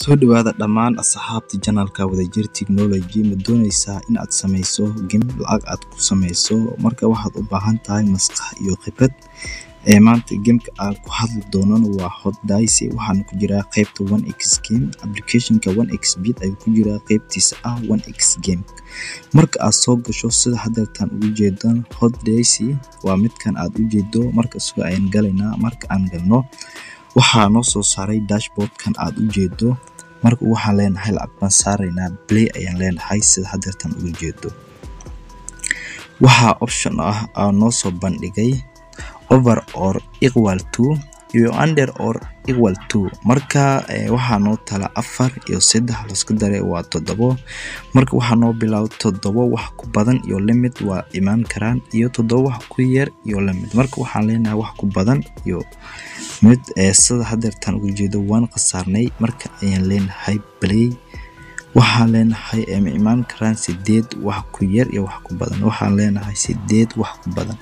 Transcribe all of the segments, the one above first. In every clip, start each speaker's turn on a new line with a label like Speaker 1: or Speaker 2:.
Speaker 1: Soo dhawaada dhammaan asxaabta channel-ka Wadajir Technology. Ma doonaysaa in aad sameyso game lacag aad ku sameyso? Marka waxaad u baahan tahay maskax iyo khibrad. Ee maanta game-ka aan ku hadli doonano waa Hot Dice. Waxaana ku jiraa qaybta 1x game, application-ka 1xBet ayuu ku jiraa qaybtiisa ah 1x game. Marka aad soo gasho, sida hadeertaan ugu jeedaan, Hot Dice waa midkan aad u jeedo. Marka isaga ayaan galaynaa. Marka aan galno, waxaa noo soo saaray dashboard-kan aad u jeedo. Marka waxaan leenahay lacag baan saaraynaa, play ayaan leenahay. Sida hadeertaan ugu jeedo, waxaa option ah oo noo soo bandhigay over or equal to iyo under or equal to. Marka waxaa noo tala 4 iyo 3 laisku daray waa 7. Marka waxaa noo bilaabo 7 wax ku badan iyo limit waa imaan karaan, iyo 7 wax ku yar iyo limit. Marka waxaan leenahay wax ku badan iyo mid. Sida hadeertaan ugu jeedo, waan khasaarnay. Marka ayaan leenahay play. Waxaan leenahay ma imaan karaan 8 wax ku yar iyo wax ku badan. Waxaan leenahay 8 wax ku badan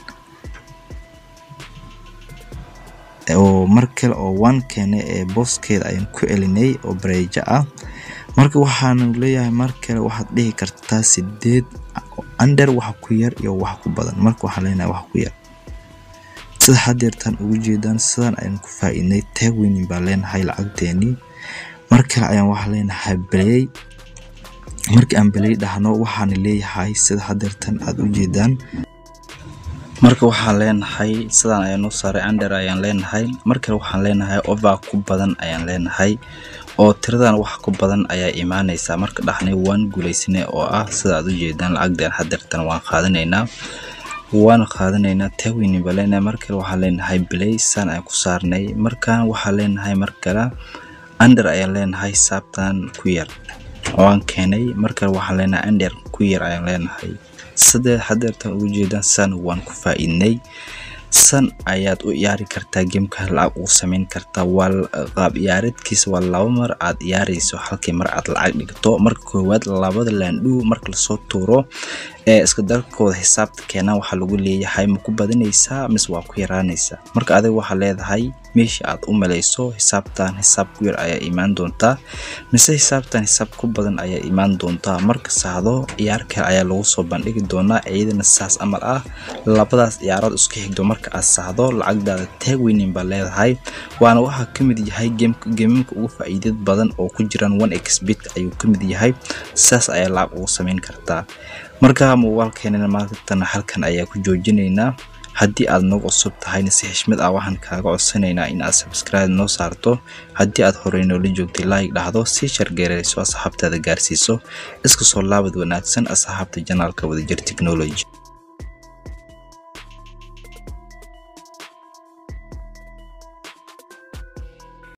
Speaker 1: oo mar kale oo one keene ee booskeeda ayaan ku celinay oo bareejo ah. Marka waxaanu leeyahay mar kale waxaad dhihi kartaa 8 under wax ku yar iyo wax ku badan. Marka waxaan leenahay wax ku yar. Sida hadeertaan ugu jeedaan, sidan ayaan ku faa'iidnay. Tag winning baan leenahay lacagteeni. Mar kale ayaan waxaan leenahay play. Markii aan play dhahno, waxaan leeyahay sida hadeertaan aad u jeedaan. Marka waxaan leenahay sidaan ayaa noo saaray, under ayaan leenahay. Mar kale waxaan leenahay over ku badan ayaan leenahay, oo tiradan wax ku badan ayaa imaanaysa. Marka dhaxnay, waan guuleysanay, oo ah sida aad u jeedaan lacagteen hadeertan waan qaadanaynaa, waan qaadanaynaa. Tag winning baan leenahay. Mar kale waxaan leenahay play. Saan ayaan ku saarnay. Markaan waxaan leenahay mar kale under ayaan leenahay, saabtan ku yar waan keenay. Mar kale waxaan leenahay under ku yar ayaan leenahay. Sidee hadeertan ugu jeedaan, san waan ku faa'iidnay. San ayaad u ciyaari kartaa game-ka, lacag ugu sameyn kartaa. Waa qaab ciyaareedkiisa, waa laba mar aad ciyaareyso halkii mar aad lacag dhigto. Marka koowaad, labada laandhuu marka lasoo tuuro ee iska darkooda xisaabta keenaan, waxaa lagu leeyahay ma ku badanaysaa mise waa ku yaraanaysaa? Marka adiga waxaa leedahay meesha aad u malayso xisaabtan xisaab ku yar ayaa imaan doontaa mise xisaabtan xisaab ku badan ayaa imaan doontaa. Marka saxdo, ciyaar kale ayaa lagu soo bandhigi doonaa, iyadana saas amal ah. Labadaas ciyaarood isku xigto marka aad saxdo, lacagdaada tag winning baa leedahay. Waana waxaa kamid yahay game-amka ugu faa'iidad badan oo ku jiraan 1xBet ayuu kamid yahay. Saas ayaa lacag ugu sameyn kartaa. Marka muuqaalkeenana maantana halkan ayaa ku joojinaynaa. Haddii aad nagu cusub tahayna, si xishmad ah waxaan kaaga codsanaynaa in aad subscribe noo saarto. Haddii aad horey noola joogtay, like dhahdo, si share gareyso, asxaabtaada gaarsiiso. Iska soo laabad wanaagsan, asxaabta channel-ka Wadajir Technology.